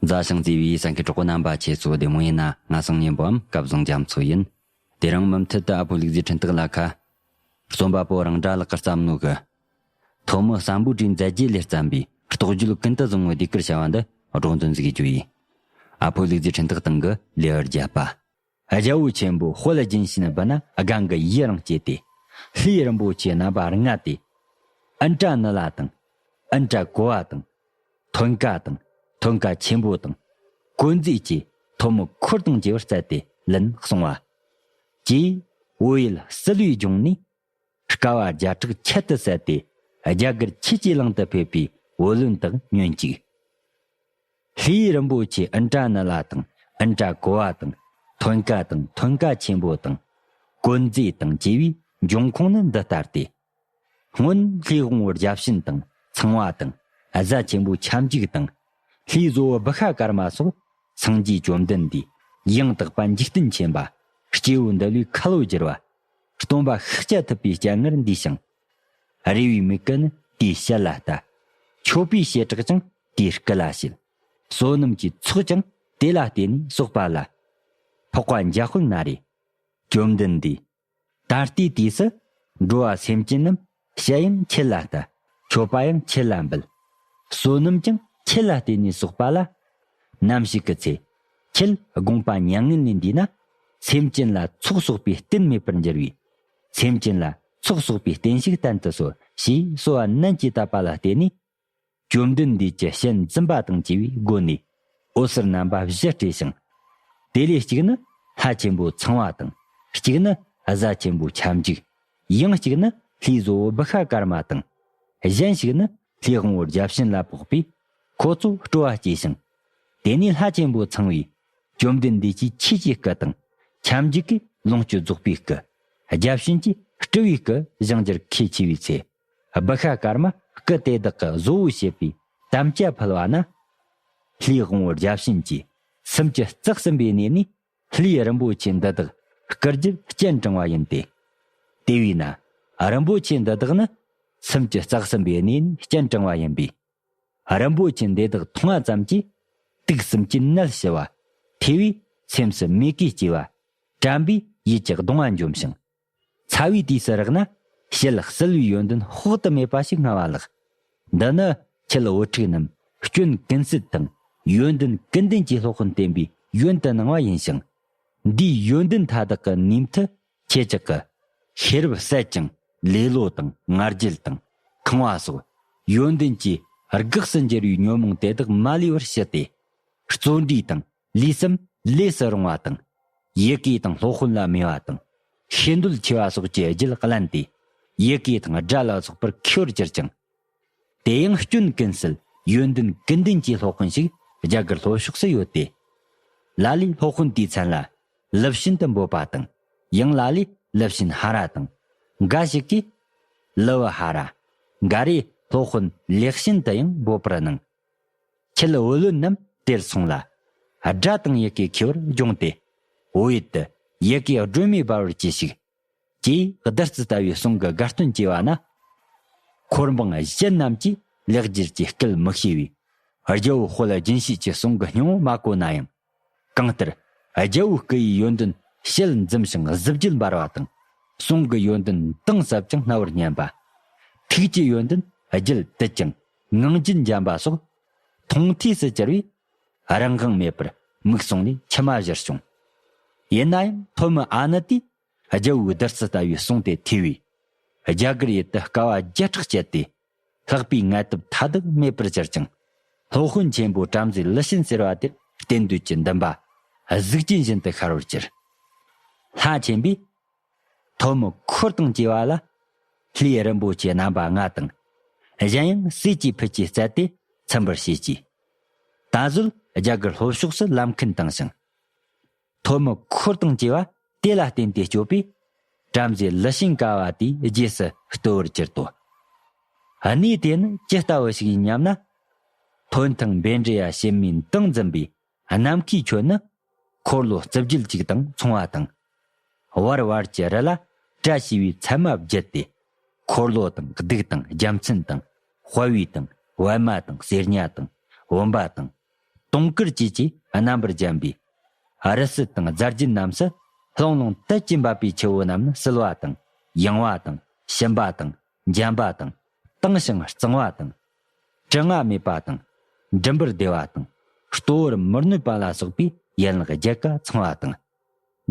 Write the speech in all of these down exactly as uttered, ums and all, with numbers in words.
མཛའ་ཞིང་བརྩེ་བའི་གསན་མཁན་གྲོགས་པོ་རྣམ་པ་ཁྱེད་ཚོ་བདེ་མོ་ཡིན་ན། ང་སང་ཉིན་པོའམ་སྐལ་བཟང་རྒྱ་མཚོ་ཡིན། དེ་རིང་མུ་མཐུད་དུ་ཨ་ཕོ་ལུག་རྫིའི་འཕྲིན་སྟེགས་ལ་ཁ། རྩོམ་པ་པོ་རང་འདྲ་ལགས་ཀྱིས་བརྩམས་ནོ་གི། ཐོན་མི་སམ་བྷོ་ཊའི་མཛད་རྗེས་ལས་བརྩམས་པའི་རྟོགས་བརྗོད་ཀུན་ཏུ་བཟང་བོའི་ཟློས་གར་བྱ་བ་འདི་སྒྲོག་འདོན་ཟིག་རྒྱུ་ཡིན། ཨ་ཕོ་ལུག་རྫིའི་འཕྲིན་སྟེགས་སྟེང་གི་ལེའུ་བརྒྱད་པ། རྒྱལ་པོ་ཆེན་པོ་དཔལ་སྦྱིན་ཤིན་འབུད་ན་སྒང་གི་ཡུལ་རང་སྐྱེས་ཏེ། ལྷའི་རིན་པོ་ཆེ་རྣམ་པ་ལྔ་སྟེ། ཨིནྡྲ་ནཱི་ལ་དང་། ཨིནྡྲ་གོ་བ་དང་། ཐོན་ཀ་དང་། ཐོན་ཀ་ཆེན་པོ་དང་། བཀོད་མཛེས་ཀྱི་ཐོན་མི་འཁོར་དང་བཅས་པར་བསྩལ་ཏེ་ལན་གསུང་བ། ཀྱེ། བོད་ཡུལ་སྲིད་བུའི་ལྗོངས་ནས། དཀའ་བ་བརྒྱ་ཕྲག་ཁྱད་དུ་བསད་དེ། རྒྱ་གར་ཆོས་ཀྱི་གླིང་དུ་ཕེབས་པའི་བུ་ལོན་དག་ཉོན་ཅིག། ལྷའི་རིན་པོ་ཆེ་ཨིནྡྲ་ནཱི་ལ་དང་། ཨིནྡྲ་གོ་བ་དང་། ཐོན་ཀ་དང་། ཐོན་ཀ་ཆེན་པོ་དང་། བཀོད་མཛེས་དང་བཅས་པའི་འབྱུང་ཁུངས་ནི་འདི་ལྟ་སྟེ། སྔོན་ལྷའི་དབང་བོ་བརྒྱ་བྱིན་དང་ཚངས་པ་དང་། གཟའ་ཆེན་པོ་ཁྱབ་འཇུག་དང་། ལྷའི་བཟོ་བོ་བི་ཤ་ཀརྨ་སོགས་སངས་རྒྱས་བཅོམ་ལྡན་འདས། ཡང་དག་པ་འཇིག་རྟེན་མཁྱེན་པ། སྐྱེས་བུ་འདུལ་བའི་ཁ་ལོ་བསྒྱུར་བ། སྟོན་པ་ཤཱཀྱ་ཐུབ་པའི་སྤྱན་སྔར་འདས་ཤིང་། རས་པའི་མིག་གིས་ནི་དེའི་ཞལ་ལ་ལྟ། མཆོད་པའི་བྱེ་བྲག་ཀྱང་དེའི་སྐུ་ལ་བྱེད། བསོད་ནམས་ཀྱི་ཚོགས་ཀྱང་དེ་ལ་བརྟེན་ནས་གསོག་པ་ལ། འཕགས་པ་འཇམ་དཔལ་ན་རེ། བཅོམ་ལྡན་འདས། ད་ལྟའི་དུས་སུ་འགྲོ་བ་སེམས་ཅན་རྣམས་ཞལ་ཡང་ཁྱེད་ལ་ལྟ། མཆོད་པ་ཡང་ཁྱེད་ལ་འབུལ། བསོད་ནམས་ཀྱང་ཁྱེད་ལ་བརྟེན་ནས་གསོག་པ་ལ། ནམ་ཞིག་གི་ཚེ། ཁྱེད་དགོངས་པ་མྱ་ངན་ལས་འདས་ན། སེམས་ཅན་ལ་ཚོགས་གསོག་པའི་རྟེན་མེད་པར་འགྱུར་བས། སེམས་ཅན་ལ་ཚོགས་གསོག་པའི་རྟེན་ཞིག་བསྟན་དུ་གསོལ། ཞེས་གསོལ་བ་ནན་གྱིས་བཏབ་པ་ལ་བརྟེན་ནས། བཅོམ་ལྡན་འདས་ཀྱི་ཞལ་འཛུམ་པ་དང་བཅས་པའི་སྒོ་ནས་འོད་ཟེར་རྣམ་པ་བཞི་སྤྲོས་ཤིང་། དེ་ལས་གཅིག་ནི་ལྷ་ཆེན་པོ་ཚངས་པ་དང་། གཅིག་ནི་གཟའ་ཆེན་པོ་ཁྱབ་འཇུག། ཡང་གཅིག་ནི་ལྷའི་བཟོ་བོ་བི་ཤ་ཀརྨ་དང་། གཞན་ཞིག་ནི་ལྷའི་དབང་བོ་བརྒྱ་བྱིན་ལ་ཕོག་པས་ཁོ་ཚོ་སྤྲོ་བ་སྐྱེས་ཤིང་། དེ་ནས་ལྷ་ཆེན་པོ་ཚངས་པས་བཅོམ་ལྡན་འདས་ཀྱི་ཆོས་ཀྱི་སྐུ་དང་། ཁྱབ་འཇུག་གི་ལོངས་སྤྱོད་རྫོགས་པའི་སྐུ། བརྒྱ་བྱིན་གྱི་སྤྲུལ་བའི་སྐུ་བཞེངས་རྒྱུར་ཁས་འཆེ་བའི་ཚེ། བི་ཤ་ཀརྨ་སྐུ་དེ་དག་གི་བཟོ་བོ་བྱེད་པའི་དམ་བཅའ་ཕུལ་བ་ན། ལྷའི་དབང་བོ་བརྒྱ་བྱིན་གྱིས་སུམ་ཅུ་རྩ་གསུམ་པའི་གནས་ནས་ལྷའི་རིན་པོ་ཆེ་འདི་དག་བསྐུར་རྒྱུར་སྤྱན་དྲངས་པ་ཡིན་ཏེ། དེ་བས་ན་རིན་པོ་ཆེ་འདི་དག་ནི་སུམ་ཅུ་རྩ་གསུམ་པའི་གནས་ནས་སྤྱན་དྲངས་པ་ཡིན་པས། རིན་པོ་ཆེ་འདི་དག་མཐོང་བ་ཙམ་གྱིས་དུག་གསུམ་གྱི་ནད་ཞི་བ། ཐོས་པས་སེམས་སུ་མོས་གུས་སྐྱེ་བ། དྲན་པས་ཡིད་ཀྱི་གདུང་བ་འཇོམས་ཤིང་། ཚ་བའི་དུས་སུ་རེག་ན་ཞལ་བསིལ་བའི་ཡོན་ཏན་དཔག་ཏུ་མེད་པ་ཞིག་མངའ་བ་ལགས། འདི་ནི་ཁྱེད་བུ་ཕྲུག་རྣམས་སྐྱོན་ཀུན་ཟད་དང་ཡོན་ཏན་ཀུན་ལྡན་གྱི་སློབ་དཔོན་བསྟེན་པའི་ཡོན་དུ་གནང་བ་ཡིན་ཞིང་། འདིའི་ཡོན་ཏན་མཐའ་དག་གི་ནུས་མཐུ་ཁྱེད་ཅག་གི་ཤེས་རབ་ཟད་ཅིང་ལེ་ལོ་དང་ང་རྒྱལ་དང་ཁེངས་པ་སོགས་ཡོན་ཏན་གྱི་གེགས་སུ་འགྱུར་བའི་ཉོན་མོངས་དེ་དག་མ་ལུས་པར་ཞི་སྟེ། བརྩོན་འགྲུས་དང་ལུས་སེམས་ལས་སུ་རུང་བ་དང་། ཡི་གེ་དང་སློབ་དཔོན་ལ་མོས་པ་དང་། ཤེས་འདོད་ཆེ་བ་སོགས་ཀྱི་རྒྱུད་བརླན་ཏེ། ཡི་གེ་དང་སྒྲ་ལ་སོགས་པར་མཁས་པར་གྱུར་ཅིང་། དེ་ཡང་སྐྱོན་ཀུན་ཟད་ཡོན་ཏན་ཀུན་ལྡན་གྱི་སློབ་དཔོན་ཞིག་རྒྱ་གར་ལྷོ་ཕྱོགས་སུ་ཡོད་དེ། ལ་ལས་སློབ་དཔོན་དེའི་མཚན་ལ་ལུབ་ཤིན་ཏུ་འབོད་པ་དང་། ཡང་ལ་ལས་ལུབ་ཤིན་ཧ་ར་དང་། འགའ་ཞིག་གིས་ལུ་བུ་ཧ་ར། འགའ་རེས་སློབ་དཔོན་ལེགས་ཤིན་ཏུ་ཡང་འབོད་པར་སྣང་། ཁྱེད་བུ་ལོན་རྣམས་དེར་སོང་ལ། སྒྲ་དང་ཡི་གེ་མཁས་པར་སྦྱོང་སྟེ། བོད་ཡུལ་དུ་ཡི་གེ་སྒྲོན་མེ་འབར་བར་གྱིས་ཤིག། ཅེས་བདུད་རྩི་ལྟ་བུའི་གསུང་གི་དགའ་སྟོན་བྱས་པ་ན། འཁོར་འབངས་གཞན་རྣམས་ཀྱིས་ལེགས་སྦྱར་གྱི་སྐད་མི་ཤེས་པས། རྒྱལ་པོ་དཔལ་རྒྱུན་ཤེས་ཀྱི་གསུང་གི་སྙིང་པོ་མ་གོ་ན་ཡང་། གང་ལྟར་རྒྱལ་པོའི་སྐུ་ཡི་ཡོན་ཏན་ཞལ་འཛུམ་ཞིང་གཟི་བརྗིད་འབར་བ་དང་། གསུང་གི་ཡོན་ཏན་གདངས་ཟབ་ཅིང་རྣ་བར་སྙན་པ། ཐུགས་ཀྱི་ཡོན་ཏན་རྒྱུད་བཏུད་ཅིང་ངང་རྒྱུད་འཇམ་པ་སོགས་མཐོང་ཐོས་སུ་གྱུར་པས། རང་དབང་མེད་པར་མིག་ཟུང་ནས་མཆི་མ་བཞུར་བྱུང་། ཡིན་ན་ཡང་ཐོན་མི་ཨ་ནི་དེས་རྒྱལ་པོའི་བདུད་རྩི་ལྟ་བུའི་གསུང་དེ་ཐོས་པས། རྒྱ་གར་ཡུལ་དུ་དཀའ་བ་བརྒྱ་ཕྲག་སྤྱད་དེ། ལྷག་པའི་ངལ་དུབ་མཐའ་དག་མེད་པར་གྱུར་ཅིང་། སློབ་དཔོན་ཆེན་པོ་བྲམ་ཟེ་ལི་ཤིན་ཟེར་བ་དེར་བསྟེན་འདོད་ཀྱི་འདུན་པ་གཟུགས་ཅན་བཞིན་དུ་ཤར་བར་གྱུར། ལྷ་ཆེན་པོས། ཐོན་མི་འཁོར་དང་བཅས་པ་ལ། ལྷའི་རིན་པོ་ཆེ་རྣམ་པ་ལྔ་དང་། གཞན་ཡང་ཟས་ཀྱི་ཕུད་ཀྱིས་བསྩལ་ཏེ་ཚིམ་པར་བྱེད་ཅིག། ད་གཟོད་རྒྱ་གར་ལྷོ་ཕྱོགས་སུ་ལམ་ཁུར་བཏང་ཞིང་། ཐོན་མི་འཁོར་དང་བཅས་པ་དེ་ལ་བརྟེན་ཏེ་སྐྱོབ་པས། བྲམ་ཟེ་ལི་ཤིང་ཀ་བ་དེའི་རྗེས་སུ་བརྟོལ་བར་གྱུར་ཏོ། གནས་དེ་ནི་ཇི་ལྟ་བུ་ཞིག་ཡིན་སྙམ་ན། ཐོན་ཐང་བཻ་ཌཱི་ཡ་ཞུན་མའི་མདངས་འཛིན་པའི་ནམ་མཁའི་ཁྱོན་ནི། འཁོར་ལོ་རྩིབས་བརྒྱད་ཅིག་དང་མཚུངས་པ་དང་། བར་བར་གྱི་རི་ལ་བཀྲ་ཤིས་པའི་མཚན་མ་བརྒྱད་དེ། འཁོར་ལོ་དང་གདུགས་དང་རྒྱལ་མཚན་དང་དཔའ་བོ་དང་པདྨ་དང་གསེར་ཉ་དང་བུམ་པ་དང་། དུང་དཀར་བཅས་ཀྱིས་རྣམ་པར་བརྒྱན་པའི་རི་སུལ་དང་རྫ་རྒྱུད་རྣམས་སུ། ལྷུང་ལྷུང་དལ་གྱིས་འབབ་པའི་ཆུ་བོ་རྣམས་ནི་བསིལ་བ་དང་། ཡང་བ་དང་། ཞིམ་པ་དང་། འཇམ་པ་དང་། དྭངས་ཤིང་གཙང་བ་དང་། གྲང་ངར་མེད་པ་དང་། མགྲིན་པར་བདེ་བ་དང་། ལྟོ་བར་མི་གནོད་པ་ལ་སོགས་པའི་ཡན་ལག་བརྒྱད་ཀ་ཚང་བ་དང་།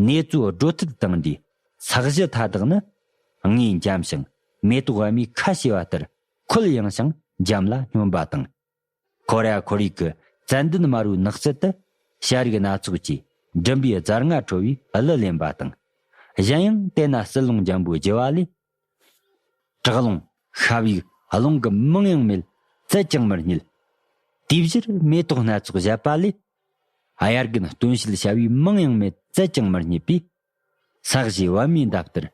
ནེ་ཙོའི་སྒྲོ་མཐུད་དང་འདྲའི་ས་གཞི་མཐའ་དག་ནི། དངོས་འཇམ་ཞིང་མེ་ཏོག་པདྨའི་ཁ་ཕྱེ་བ་ལྟར་ཁོད་ཡངས་ཤིང་འཇམ་ལ་སྙོམས་པ་དང་། ཁོར་ཡུག་ཁོར་ཡུག་གི་ཙན་དན་དམར་པོའི་ནགས་ཚལ་དུ། བྱ་རིགས་སྣ་ཚོགས་ཀྱིས་མགྲིན་པའི་རྫ་རྔ་ཁྲོ་བའི་གླུ་ལེན་པ་དང་། གཞན་ཡང་དེ་ན་བསིལ་རླུང་འཇམ་པོའི་རྒྱུ་བ་ལས། བྲག་རླུང་ཤྭ་བའི་རླུང་གི་མིང་ཡང་མེད་བཙལ་ཀྱང་མི་རྙེད། དེའི་ཕྱིར་མེ་ཏོག་སྣ་ཚོགས་བཞད་པ་ལས། དབྱར་དགུན་སྟོན་བྱེད་བྱ་བའི་མིང་ཡང་མེད་བཙལ་ཀྱང་མི་རྙེད་པས། ས་གཞི་པདྨའི་འདབ་ལྟར་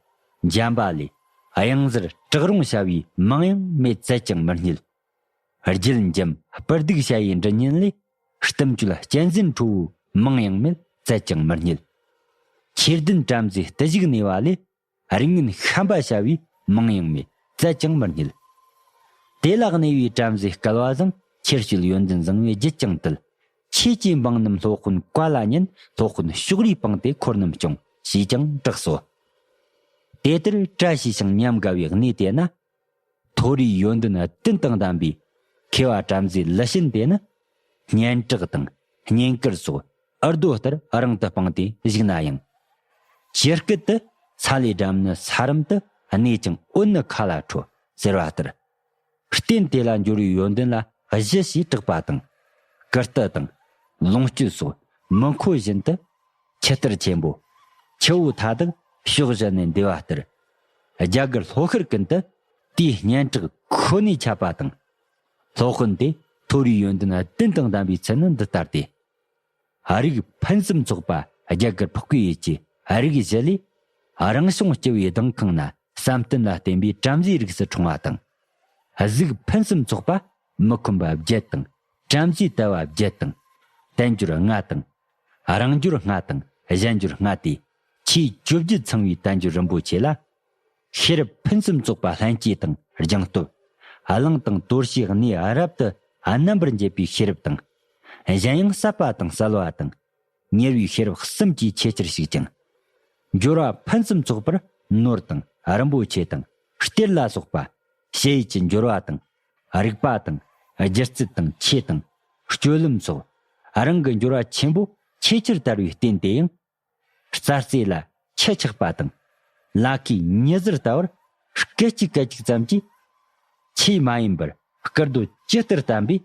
འཇམ་པ་ལས། གཡང་གཟར་བྲག་རླུང་ཤྭ་བའི་མིང་ཡང་མེད་བཙལ་ཀྱང་མི་རྙེད། རྒྱུད་འཇམ་སྤུ་སྡུག་བྱ་ཡི་མགྲིན་སྙན་ལས། གཏུམ་སྤྱོད་གཅན་གཟན་ཁྲོ་བོའི་མིང་ཡང་མེད་བཙལ་ཀྱང་མི་རྙེད། ཆོས་ལྡན་བྲམ་ཟེའི་བརྟུལ་ཞུགས་གནས་པ་ལས། རིགས་ངན་བཤན་པ་བྱ་བའི་མིང་ཡང་མེད་བཙལ་ཀྱང་མི་རྙེད། དེ་ལ་གནས་པའི་བྲམ་ཟེ་སྐལ་བ་བཟང་། ཁྱེར་སྐྱེལ་ཡོན་ཏན་བཟང་བའི་རྒྱུད་ཀྱང་བཏུལ། ཆོས་ཀྱི་འབངས་རྣམས་སློབ་དཔོན་བཀའ་ལ་ཉན། སློབ་དཔོན་ཕྱོགས་རིས་སྤངས་ཏེ་འཁོར་རྣམས་སྐྱོང་ཞེས་ཀྱང་གྲགས་སོ། དེ་ལྟར་བཀྲ་ཤིས་ཤིང་ཉམས་དགའ་བའི་གནས་དེ་ན། མཐོ་རིས་ཡོན་ཏན་བདུན་དང་ལྡན་པའི་མཁས་པ་བྲམ་ཟེའི་ལུས་ཅན་དེ་ནི། སྙན་གྲགས་དང་སྙན་དཀར་སོགས་ཨུ་རྡོ་ལྟར་རིང་དུ་སྤངས་ཏེ་བཞུགས་ན་ཡང་། ཇི་སྐད་དུ། ས་ལས་སྦྲམ་ནི་ས་རམ་དུ། གནས་ཀྱང་འོད་ནི་མཁའ་ལ་འཕྲོ། ཟེར་བ་ལྟར། རྟེན་དེ་ལ་འབྱོར་བའི་ཡོན་ཏན་ལ་གཞི་ཞེས་གྲགས་པ་དང་། ཀིརྟི་དང་། ལོངས་སྤྱོད་སོགས་མི་མཁོ་བཞིན་དུ། ཆུ་གཏེར་ཆེན་པོ། ཆུ་བོ་མཐའ་དག་ཕྱོགས་བཞི་ནས་འདུས་པ་ལྟར། རྒྱ་གར་ལྷོ་ཤར་ཀུན་ཏུ་དེའི་སྙན་གྲགས་ཁོ་ནས་ཁྱབ་པ་དང་། སློབ་དཔོན་དེ་མཐོ་རིས་ཡོན་ཏན་བདུན་དང་ལྡན་པའི་ཚུལ་ནི་འདི་ལྟར་ཏེ། རིགས་ཕུན་སུམ་ཚོགས་པ་རྒྱ་གར་འཕགས་པའི་ཡུལ་གྱི་རིགས་བཞི་ལས། རང་བྱུང་སྤྱི་བོའི་ལྡིང་ཁང་ན་བསམ་གཏན་ལ་བརྟེན་པའི་བྲམ་ཟེའི་རིགས་སུ་འཁྲུངས་པ་དང་། གཟུགས་ཕུན་སུམ་ཚོགས་པ་མི་ཁོམ་པ་བརྒྱད་དང་། བྲམ་ཟེའི་ལྟ་བ་བརྒྱད་དང་། དལ་འབྱོར་ལྔ་དང་། རང་འབྱོར་ལྔ་དང་གཞན་འབྱོར་ལྔ་སྟེ། ཆེས་བཅོ་བརྒྱད་ཚང་བའི་དལ་འབྱོར་རིན་པོ་ཆེ་ལ། ཤེས་རབ་ཕུན་སུམ་ཚོགས་པ་ལྷན་སྐྱེས་དང་སྦྱངས་སྟོབས། གླིང་དང་དོར་ཞིའི་གནས་རབ་ཏུ་རྣམ་པར་འབྱེད་པའི་ཤེས་རབ་དང་། གཞན་ཡང་ཟབ་པ་དང་གསལ་བ་དང་། གཉེར་བའི་ཤེས་རབ་གསུམ་གྱིས་ཆེས་ཆེར་ཕྱུག་ཅིང་། འབྱོར་བ་ཕུན་སུམ་ཚོགས་པར་ནོར་དང་རིན་པོ་ཆེ་དང་གཏེར་ལ་སོགས་པ། ཞི་ཡི་གི་འབྱོར་བ་དང་། རིག་པ་དང་། སྒྱུ་རྩལ་དང་ཆོས་དང་། སྤྱོད་ལམ་སོགས། རང་གི་འབྱོར་བ་ཆེན་པོ་ཆེས་ཆེར་དར་བའི་རྟེན་དེ་ཡང་། རྩྭ་རྩེ་ལ་ཆུ་ཆགས་པ་དང་། ལ་ཁའི་ཉི་ཟེར་ལྟ་བུར་སྐད་ཅིག་སྐད་ཅིག་ཙམ་གྱིས། ཆོས་མ་ཡིན་པར་སྐུར་རྡོ་ཇི་ལྟར་བསྟན་པའི་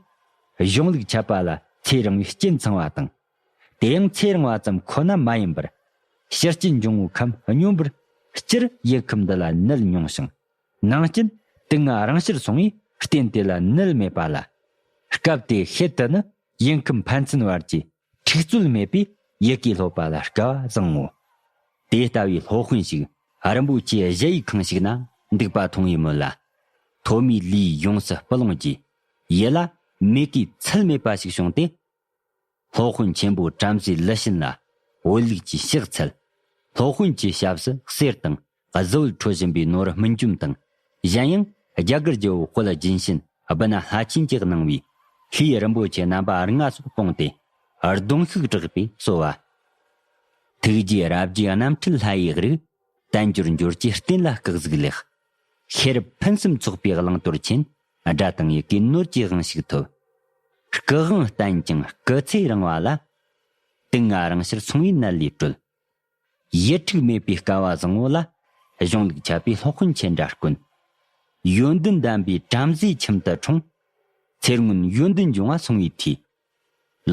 གཞུང་ལུགས་འཆད་པ་ལ་ཚེ་རིང་བའི་རྐྱེན་ཚང་བ་དང་། དེ་ཡང་ཚེ་རིང་བ་ཙམ་ཁོ་ན་མ་ཡིན་པར། ཕྱི་རྐྱེན་འབྱུང་བོའི་ཁམས་སྙོམས་པར། སྤྱིར་ཡུལ་ཁམས་འདི་ལ་ནད་ཉུང་ཞིང་། ནང་རྐྱེན་དུག་ལྔ་རང་ཕྱིར་སོང་བས་རྟེན་དེ་ལ་ནད་མེད་པ་ལ། སྐབས་དེའི་ཤུལ་དུ་ནི་ཡུལ་ཁམས་ཕན་ཚུན་བར་གྱི་འཁྲུག་རྩོད་མེད་པས་ཡི་གེ་སློབ་པ་ལ་དཀའ་བ་བཟང་ངོ་། དེ་ལྟ་བུའི་སློབ་དཔོན་ཞིག་རིན་པོ་ཆེ་གཞལ་ཡས་ཁང་ཞིག་ན་འདུག་པ་མཐོང་བའི་མོད་ལ། ཐོག་མའི་ལུས་ཡོངས་སུ་སྤུ་ལོང་གྱིས། ཡིད་ལ་མོས་གུས་ཚད་མེད་པ་ཞིག་བྱུང་སྟེ། སློབ་དཔོན་ཆེན་པོ་བྲམ་ཟེའི་ལུས་ཅན་ལ་འོད་ལུགས་ཀྱི་ཕྱག་འཚལ། སློབ་དཔོན་གྱི་ཞབས་སུ་གསེར་དང་གཟི་འོད་འཕྲོ་བཞིན་པའི་ནོར་སྨིན་འཇོམས་དང་། གཞན་ཡང་རྒྱ་གར་རྒྱལ་པོ་དཔལ་སྦྱིན་སྲིན་སྦི་ན་ལྷ་ཆེན་གྱིས་གནང་བའི་ལྷའི་རིན་པོ་ཆེ་རྣམ་པ་ལྔ་སོགས་སྤུངས་ཏེ། གདུང་ཤུགས་དྲག་པས་གསོལ་བ། ཐུགས་རྗེ་རབ་རྒྱས་རྣམ་འཕྲུལ་ལྷ་ཡི་རིགས། དལ་འབྱོར་འབྱོར་གྱི་རྟེན་ལ་སྐུ་གཟུགས་ལེགས། ཤེས་རབ་ཕུན་སུམ་ཚོགས་པའི་བླང་དོར་ཆེན། དགྲ་དང་ཡི་གེ་ནོར་གྱི་དབང་ཕྱུག་ཐོབ། སྐུ་དབང་བརྟན་ཅིང་སྐུ་ཚེ་རིང་བ་ལ། དུག་ལྔ་རང་ཕྱིར་སོང་བའི་ནད་ལས་གྲོལ། ཡིད་འཁྲུག་མེད་པའི་སྐལ་བ་བཟང་བོ་ལ། གཞུང་ལུགས་འཆད་པའི་སློབ་དཔོན་ཆེ་འདྲ་དཀོན། ཡོན་ཏན་ལྡན་པའི་བྲམ་ཟེའི་ཁྱིམ་དུ་འཁྲུངས། ཚེ་སྔོན་ཡོན་ཏན་འབྱུང་བ་སོང་བའི་མཐུས།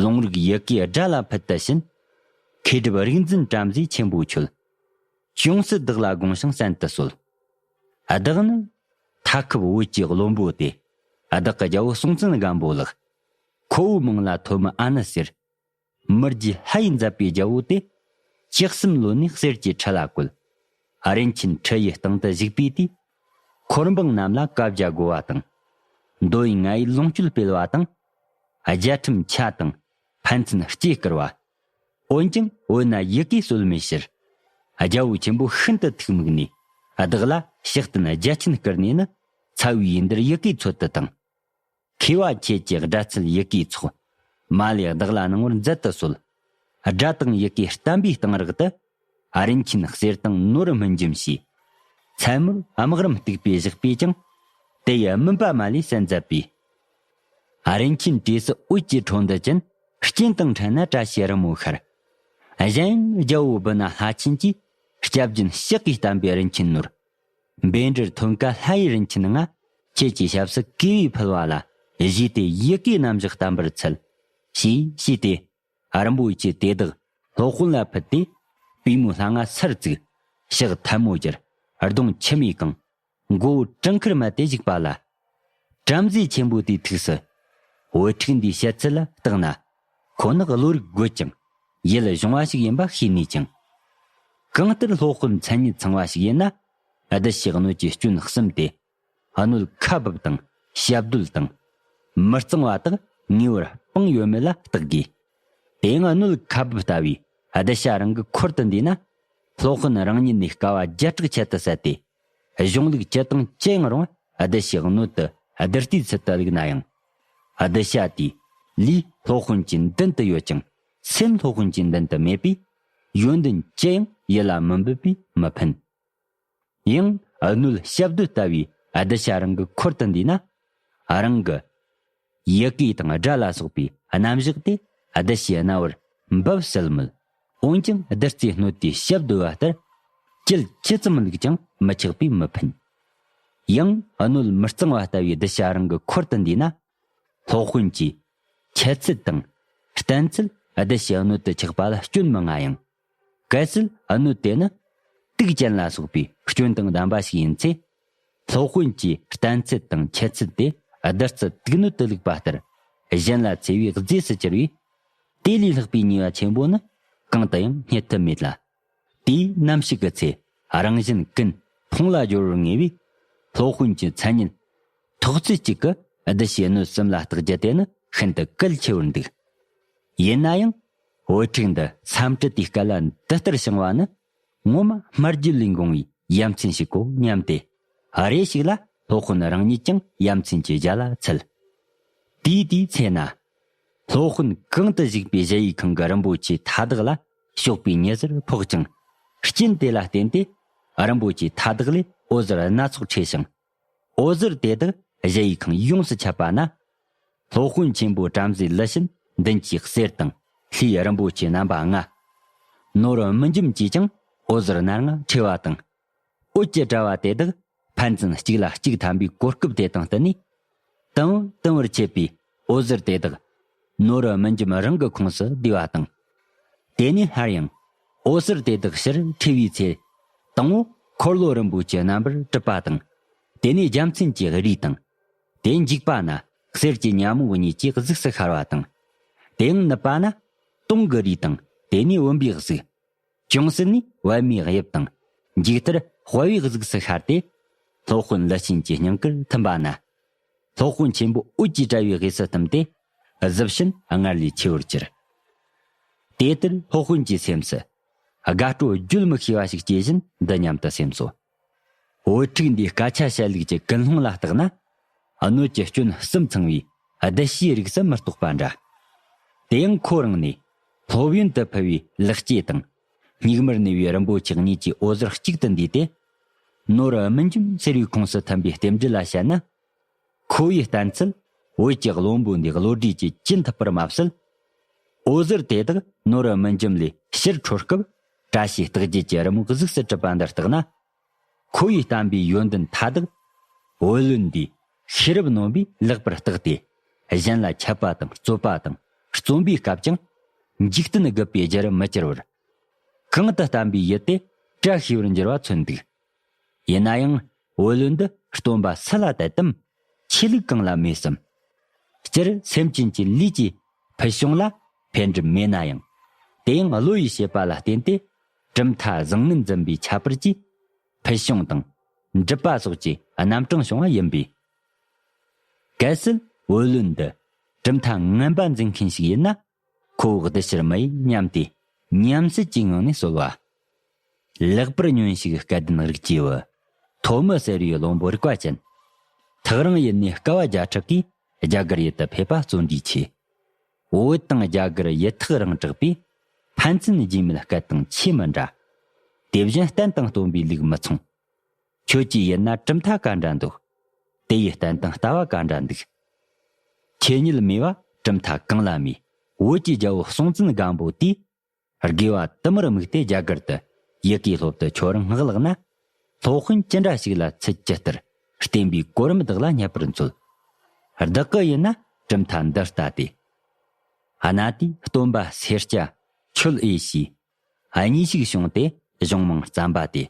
ལུང་རིགས་ཡི་གེ་སྒྲ་ལ་ཕུལ་དུ་ཕྱིན། མཁས་གྲུབ་རིག་འཛིན་བྲམ་ཟེ་ཆེན་པོའི་ཆོས། ཅུང་ཟད་བདག་ལ་དགོངས་ཤིང་གསན་དུ་གསོལ། བདག་ནི་མཐའ་ཁུབ་བོད་ཀྱི་བློན་པོ་སྟེ། བདག་གི་རྒྱལ་པོ་སྲོང་བཙན་སྒམ་པོ་ལགས། ཁོ་བོའི་མིང་ལ་ཐོན་མི་ཨ་ནི་ཟེར། མི་རྒྱུད་ལྷ་ཡིས་མཛད་པའི་རྒྱལ་པོ་སྟེ། བཅུ་གསུམ་ལོན་ནས་གསེར་གྱི་ཁྲི་ལ་བཀོད། རིན་ཆེན་ཁྲི་ཡི་སྟེང་དུ་བཞུགས་པའི་དུས། འཁོར་འབངས་རྣམས་ལ་བཀའ་བརྒྱ་བསྒོ་བ་དང་། མདོ་ཡི་ང་ཡི་ལོངས་སྤྱོད་སྤེལ་བ་དང་། རྒྱལ་ཁྲིམས་འཆད་དང་ཕན་ཚུན་གཅེས་བསྐུར་བ། འོན་ཀྱང་བོད་ན་ཡི་གེ་སྲོལ་མེད་ཕྱིར། རྒྱལ་པོ་ཆེན་པོ་ཤིན་ཏུ་ཐུགས་དམིགས་ནས། བདག་ལ་ཕྱག་རྟེན་རྒྱ་ཆེན་བསྐུར་ནས་ནི། ཚ་བའི་ཡུལ་འདིར་ཡི་གེའི་ཚོད་དུ་བཏང་། མཁས་པ་ཁྱེད་ཀྱི་སྒྲ་ཚུལ་ཡི་གེའི་ཚོགས། མ་ལས་བདག་ལ་གནང་བར་མཛད་དུ་གསོལ། སྒྲ་དང་ཡི་གེ་བསྟན་པའི་གཏིང་རག་ཏུ། རིན་ཆེན་གསེར་དང་ནོར་སྨིན་འཇོམས་ཞེས། མཚན་མོར་དམག་རམ་སྟུག་པའི་བཞག་པས་ཀྱང་། དེ་ཡི་སྨིན་པ་མ་ལས་གསལ་མཛད་པའི། རིན་ཆེན་བྲིས་སུ་འོད་ཀྱི་འཕྲོ་འདི་ཅན། སྤྱན་དང་འཕྲད་ན་བཀྲ་ཤིས་རི་མོ་ཤར། གཞན་ཡང་རྒྱལ་པོ་བི་ན་ལྷ་ཆེན་གྱིས། སྐྱབས་སྦྱིན་ཕྱག་གིས་བསྟན་པའི་རིན་ཆེན་ནོར། འབེན་འདྲེར་ཐོན་ཀ་ལྷ་ཡི་རིན་ཆེན་ལྔ། ཁྱེད་ཀྱི་ཞབས་སུ་གུས་པས་ཕུལ་བ་ལ། བཞེས་ཏེ་ཡི་གེའི་རྣམ་གཞག་བསྟན་པར་འཚལ། ཞེས་ཞུས་ཏེ། རིན་པོ་ཆེ་དེ་དག་སློབ་དཔོན་ལ་ཕུལ་ཏེ། པུས་མོ་ལྷ་ང་སར་བཙུགས། ཕྱག་ཐལ་མོ་སྦྱར། གདོང་མཆི་མས་གང་། མགོ་བོ་བྲང་ཁུར་མ་དེ་བཞུགས་པ་ལ། བྲམ་ཟེ་ཆེན་པོ་དེའི་ཐུགས་སུ། བུ་ཕྲུག་འདིའི་བཤད་ཚུལ་ལ་བརྟགས་ན། ཁོ་ནི་བློ་རིག་རྒོད་ཅིང་། ཡིད་གཞུང་བ་ཞིག་ཡིན་པ་ཤེས་ནུས་ཀྱང་། གང་ལྟར་སློབ་དཔོན་མཚན་ཉིད་ཚང་བ་ཞིག་ཡིན་ན། བདུད་བཞི་གནོད་ཀྱི་སྐྱོན་གསུམ་སྟེ། གནོད་ཁ་འབབ་དང་ཞབས་རྡོལ་དང་། མི་གཙང་བ་དག་ངེས་པར་སྤངས་ཡོད་མེད་ལ་བརྟག་དགོས། དེ་ཡང་གནོད་ཁ་འབབ་ལྟ་བུའི་བདུད་བྱ་རང་གི་འཁོར་དུ་འདུས་ན། སློབ་དཔོན་རང་ཉིད་ནས་དཀའ་བ་བརྒྱ་ཕྲག་ཁྱད་དུ་བསད་དེ། གཞུང་ལུགས་ཅི་དང་ཅི་ཡང་རུང་བདུད་བྱའི་གནོད་དུ་བདུད་རྩིའི་ཚུལ་དུ་བླུགས་ན་ཡང་། བདུད་བྱ་དེའི་ལུས་སློབ་དཔོན་གྱི་མདུན་དུ་ཡོད་ཀྱང་སེམས་སློབ་དཔོན་གྱི་མདུན་དུ་མེད་པས། ཡོན་ཏན་ཅི་ཡང་ཡིད་ལ་མི་འབབ་པས་མི་ཕན། ཡང་གནོད་ཞབས་རྡོལ་ལྟ་བུའི་བདུད་བྱ་རང་གི་འཁོར་དུ་འདུས་ན། རང་གི་ཡི་གེ་དང་སྒྲ་ལ་སོགས་པའི་རྣམ་གཞག་དེ་བདུད་བྱའི་རྣ་བར་འབབ་སྲིད་མོད། འོན་ཀྱང་བདུད་རྩིའི་སྣོད་དེ་ཞབས་རྡོལ་བ་ལྟར་དཀྱིལ་ཇི་ཙམ་བླུགས་ཀྱང་མི་ཆག་པས་མི་ཕན། ཡང་གནོད་མི་གཙང་བ་ལྟ་བུའི་བདུད་བྱ་རང་གི་འཁོར་དུ་འདུས་ན། སློབ་དཔོན་གྱིས་འཆད་ཚུལ་དང་བསྟན་ཚུལ་བདུད་བྱའི་སྣོད་དུ་ཆགས་པ་ལ་སྐྱོན་མི་མངའ་ཡང་། གལ་སྲིད་གནོད་དེ་ནི་དུག་ཅན་ལ་སོགས་པའི་སྐྱོན་དང་ལྡན་པ་ཞིག་ཡིན་ཚེ། སློབ་དཔོན་གྱིས་བསྟན་ཚུལ་དང་འཆད་ཚུལ་དེ་བདུད་རྩི་དུག་སྣོད་དུ་བླུགས་པ་ལྟར་གཞན་ལ་འཚེ་བའི་རྫས་སུ་གྱུར་བས། དེ་ལས་ལྷག་པའི་ཉེས་པ་ཆེན་པོ་ནི་གང་དུ་ཡང་རྙེད་ཐབས་མེད་ལ། དེའི་ནམ་ཞིག་གི་ཚེ་རང་གཞན་ཀུན་ཕུང་ལ་སྦྱོར་བར་ངེས་པས། སློབ་དཔོན་གྱི་མཚན་ཉིད་ཐོག་ཚད་གཅིག་གི་བདུད་བྱའི་སྣོད་གསུམ་ལ་བརྟག་རྒྱུ་དེ་ནི་ཤིན་ཏུ་གལ་ཆེ་བར་འདུག་ཡིན་ན་ཡང་། བུ་ཕྲུག་འདི་སེམས་ཁྲིད་དེའི་སྐལ་བ་འདི་ལྟར་བྱུང་བ་ནི། ངོ་མ་སྨྲ་བརྗོད་ལས་འགོངས་པའི་ཡ་མཚན་ཞིག་གོ་སྙམ་སྟེ། རེ་ཞིག་ལ་སློབ་དཔོན་རང་ཉིད་ཀྱང་ཡ་མཚན་གྱི་རྒྱ་ལ་ཚུད། དེའི་དུས་ཚེ་ན། སློབ་དཔོན་གང་དུ་བཞུགས་པའི་གཞལ་ཡས་ཁང་གི་རིན་པོ་ཆེའི་མཐའ་དག་ལ་ཞོགས་པའི་ཉི་ཟེར་ཕོག་ཅིང་། རྐྱེན་དེ་ལ་བརྟེན་ཏེ་རིན་པོ་ཆེའི་མཐའ་དག་ལས་འོད་ཟེར་སྣ་ཚོགས་འཕྲོས་ཤིང་། འོད་ཟེར་དེ་དག་གཞལ་ཡས་ཁང་ཡོངས་སུ་ཁྱབ་པ་ན། སློབ་དཔོན་ཆེན་པོ་བྲམ་ཟེའི་ལུས་ཅན་མདུན་གྱི་གསེར་དང་ལྷའི་རིན་པོ་ཆེ་རྣམ་པ་ལྔ། ནོར་སྨིན་འཇམ་གྱིས་ཀྱང་འོད་ཟེར་སྣ་ལྔ་འཕྲོས་པ་དང་། འོད་ཀྱི་དྲ་བ་དེ་དག་ཕན་ཚུན་གཅིག་ལ་གཅིག་འཐམ་པའི་གོ་སྐབས་དེ་དང་བསྟུན་ནས། དུམ་བུ་དུམ་བུར་ཆད་པའི་འོད་ཟེར་དེ་དག་ནོར་སྨིན་འཇམ་རང་གི་ཁོངས་སུ་བསྡུས་པ་དང་། དེ་ནས་སླར་ཡང་འོད་ཟེར་དེ་དག་ཕྱིར་འཕྲོས་པའི་ཚེ། དང་པོ་འཁོར་ལོ་རིན་པོ་ཆེ་རྣམ་པར་གྲུབ་པ་དང་། དེ་ནས་རྒྱལ་མཚན་གྱི་རིས་དང་། དེ་མཇུག་པ་ན་གསེར་གྱི་ཉ་མོ་གཉིས་ཀྱི་གཟུགས་སུ་ཤར་བ་དང་། དེ་ཡང་ནུབ་པ་ན་དུང་གི་རིས་དང་། དེ་ནས་བུམ་པའི་གཟུགས། ཅུང་ཟད་ནས་པདྨའི་དབྱིབས་དང་། མཇུག་མཐར་དཔའ་བོའི་གཟུགས་སུ་ཤར་ཏེ། སློབ་དཔོན་ལུས་ཅན་གྱི་སྙིང་གར་ཐིམ་པ་ན། སློབ་དཔོན་ཆེན་པོ་འོད་ཀྱི་དྲ་བའི་དབུས་སུ་ཐིམ་སྟེ། གཟི་བྱིན་སྔར་ལས་ཆེ་བར་གྱུར། དེ་ལྟར་སློབ་དཔོན་གྱི་སེམས་སུ། དགའ་སྤྲོ་བརྗོད་མི་ཤེས་པ་ཞིག་སྐྱེས་བཞིན་འདི་སྙམ་དུ་སེམས་སོ། བུ་ཕྲུག་འདིའི་སྐད་ཆ་བཤད་ལུགས་ཀྱི་ཀུན་སློང་ལ་བརྟགས་ན། སྣོད་ཀྱི་སྐྱོན་གསུམ་ཚང་བའི་བདུད་བྱའི་རིགས་སུ་མི་གཏོགས་པ་འདྲ། དེ་ཡང་ཁོ་རང་ནས་སློབ་ཡོན་དུ་ཕུལ་བའི་ལེགས་སྐྱེས་དང་། སྙིགས་མར་གནས་པའི་རིན་པོ་ཆེ་གཉིས་ཀྱི་འོད་ཟེར་གཅིག་ཏུ་འདུས་ཏེ། ནོར་སྨིན་འཇམ་ཟེར་བའི་ཁོངས་སུ་ཐིམ་པའི་རྟེན་འབྲེལ་ལ་བཤད་ན། ཁོ་བོའི་བསྟན་ཚུལ་བོད་ཀྱི་བློན་པོ་འདིའི་བློ་གྲོས་ཀྱིས་ཅི་འཐད་པར་མ་བསལ། འོད་ཟེར་དེ་དག་ནོར་སྨིན་འཇམ་ལས་ཕྱིར་འཕྲོ་སྐབས། བཀྲ་ཤིས་རྟགས་བརྒྱད་ཀྱི་རི་མོ་གཟུགས་སུ་གྲུབ་པ་འདི་བརྟགས་ན། ཁོ་བོས་བསྟན་པའི་ཡོན་ཏན་མཐའ་དག་བུ་ལོན་འདིས་ཤེས་རབ་ནོན་པས་ལེགས་པར་བརྟགས་ཏེ། གཞན་ལ་འཆད་པ་དང་རྩོད་པ་དང་རྩོམ་པའི་སྐབས་ཀྱང་། འཇིག་རྟེན་རྒུད་པའི་རྒྱུར་མི་གྱུར་བར། གང་དུ་བསྟན་པའི་ཡུལ་དེ་བཀྲ་ཤིས་པར་འགྱུར་བ་མཚོན་འདུག་ཡིན་ན་ཡང་བུ་ལོན་འདི་སྟོན་པ་སུ་ལ་དད་དམ། ཆོས་ལུགས་གང་ལ་མོས་སམ། སྤྱིར་སེམས་ཅན་གྱི་ལུས་ཀྱི་ཕུལ་བྱུང་ལ་འཕེལ་འགྲིབ་མེད་ན་ཡང་། དེ་ཡང་བློ་ཡི་བྱེད་པ་ལ་བརྟེན་ཏེ་གྲུབ་མཐའ་བཟང་ངན་འཛིན་པའི་ཁྱད་པར་གྱིས་ཕུལ་བྱུང་དང་འགྲུབ་པ་སོགས་ཀྱི་རྣམ་གྲངས་བྱུང་བ་ཡིན་པས། གལ་སྲིད་བུ་ལོན་འདི་གྲུབ་མཐའ་ངན་པ་འཛིན་མཁན་ཞིག་ཡིན་ན། ཁོ་བོ་གདུལ་ཕྱིར་མི་ཡི་སྙམ་སྟེ་ཉམས་སད་ཀྱི་ངང་ནས་གསོལ་བ། ལེགས་པར་ཉོན་ཞིག་སྐལ་ལྡན་རིགས་ཀྱི་བུ། ཐོན་མི་ཟེར་བའི་བློན་པོ་རིག་པ་ཅན། ཐག་རིང་ཡུལ་ནས་དཀའ་བ་བརྒྱ་ཕྲག་གིས། རྒྱ་གར་ཡུལ་དུ་ཕེབས་པ་བརྩོན་འགྲུས་ཆེ། བོད་དང་རྒྱ་གར་ཡུལ་ཐག་རིང་དྲགས་པས། ཕན་ཚུན་རྗེས་མེད་སྐད་དང་ཆེས་མི་འདྲ། དེ་བཞིན་བསྟན་དང་སྟོན་པའི་ལུགས་མི་མཚུངས། ཁྱོད་ཀྱིས་ཡིན་ན་གྲུབ་མཐའ་ག་འདྲ་འདུག། དེ་ཡི་བསྟན་དང་ལྟ་བ་ག་འདྲ་འདུག། ཆོས་ཉིད་མེད་པ་གྲུབ་མཐའ་གང་ལ་མེད། བོད་ཀྱི་རྒྱལ་པོ་སྲོང་བཙན་སྒམ་པོ་དེས། དགེ་བ་དུ་མར་དམིགས་ཏེ་རྒྱ་གར་དུ། ཡི་གེ་སློབ་ཏུ་ཁྱོད་རང་སྔགས་བརླག་ན། སློབ་དཔོན་ཅི་འདྲ་ཞིག་ལ་ཚུལ་ཅི་ལྟར། བསྟེན་པའི་གོ་རིམ་བདག་ལ་བསྙད་པར་མཛོད། བདག་གི་ཡིན་ན་གྲུབ་མཐའ་འདི་ལྟ་སྟེ། གནའ་དུས་སྟོན་པ་སེར་སྐྱ་ཆོས་དབྱིངས་ཞེས། གཉིས་ཤིག་བྱུང་སྟེ་གཞུང་མང་བརྩམས་པ་སྟེ།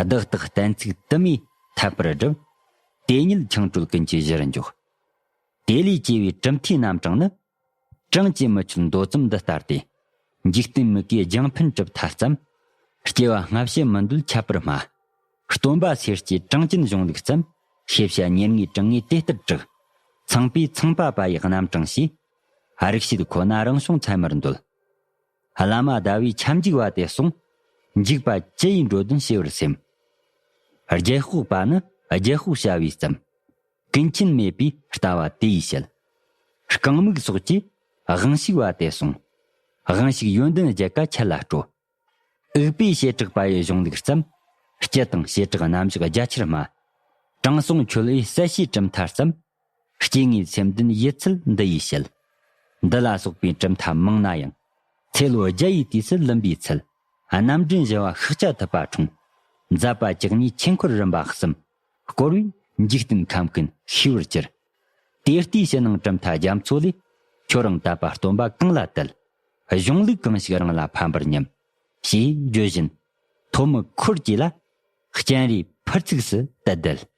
བདག་རྟག་གཏན་ཚིགས་དུ་མས་འཐད་པར་བསྒྲུབས། དེ་ཉིད་འཆིང་གྲོལ་ཀུན་གྱི་གཞིར་འཇོག། དེ་ལས་སྐྱེ་བའི་གྲུབ་མཐའི་རྣམ་གྲངས་ནི། གྲངས་ཀྱིས་མི་ཆོད་མདོ་ཙམ་འདི་ལྟར་ཏེ། འཇིག་རྟེན་མིག་གིས་རྒྱང་འཕེན་གྲུབ་མཐའ་ཙམ། སྐྱེ་བ་སྔ་ཕྱི་མི་འདོད་ཁྱད་པར་སྨྲ། སྟོན་པ་སེར་སྐྱའི་གྲངས་ཅན་གཞུང་ལུགས་ཙམ། ཤེས་བྱ་ཉེར་ལྔའི་གྲངས་ངེས་དེ་ལྟར་གྲགས། ཚངས་པས་ཚངས་པ་པ་ཡི་རྣམ་གྲངས་ཞེས། རིག་བྱེད་ཁོ་ན་རང་བྱུང་ཚད་མར་འདོད། བླ་མ་ཟླ་བའི་ཆབ་འཇུག་པ་དེ་གསུངས། འཇུག་པ་ཇི་ཡིས་འགྲོ་དོན་ཤེས་པར་སེམས། རྒྱལ་དཔོག་པ་ནི་རྒྱལ་དཔོག་བྱ་བའི་ཙམ། ཀུན་མཁྱེན་མེད་པའི་ལྟ་བ་དེ་ཡིས་བཤད། རྐང་མིག་སོགས་ཀྱིས་དབང་ཕྱུག་པ་དེ་གསུངས། དབང་ཕྱུག་ཡོན་ཏན་བརྒྱད་ཀ་ཁྱེད་ལ་སྤྲོ། འུག་པའི་བྱེ་བྲག་པ་ཡི་གཞུང་ལུགས་ཙམ། སྤྱི་དང་བྱེ་བྲག་རྣམ་གཞག་རྒྱ་ཆེར་སྨྲ། དྲང་སྲོང་ཆོས་དབྱིངས་གསལ་བྱེད་གྲུབ་མཐའ་ཙམ། སྐྱེ་དངོས་སེམས་ལྡན་ཡིད་ཚུལ་འདི་ཡིས་བཤད། འདི་ལ་སོགས་པའི་གྲུབ་མཐའ་མང་ན་ཡང་། ཚེ་ལོ་བརྒྱ་ཡི་དུས་སུ་ལུམ་པའི་ཚུལ། རྣམ་འདྲེན་བཞི་བ་ཤཱཀྱ་ཐུབ་པ་འཁྲུངས། མཛད་པ་བཅུ་གཉིས་ཆོས་འཁོར་རིམ་པ་གསུམ། བསྐོར་བས་འཇིག་རྟེན་ཁམས་ཀུན་ཤེས་པར་གྱུར། དེ་ལྟའི་ཕྱི་ནང་གྲུབ་མཐའ་རྒྱ་མཚོ་ལས། ཁྱོད་རང་དད་པ་སྟོན་པ་གང་ལ་དད། གཞུང་ལུགས་གང་ཞིག་རང་ལ་ཕན་པར་སྙམ། ཞེས་བརྗོད་བཞིན། ཐོན་མི་འཁོར་གྱིས་ལ། སྤྱན་རས་ཕུར་ཚུགས་སུ་དད་དད།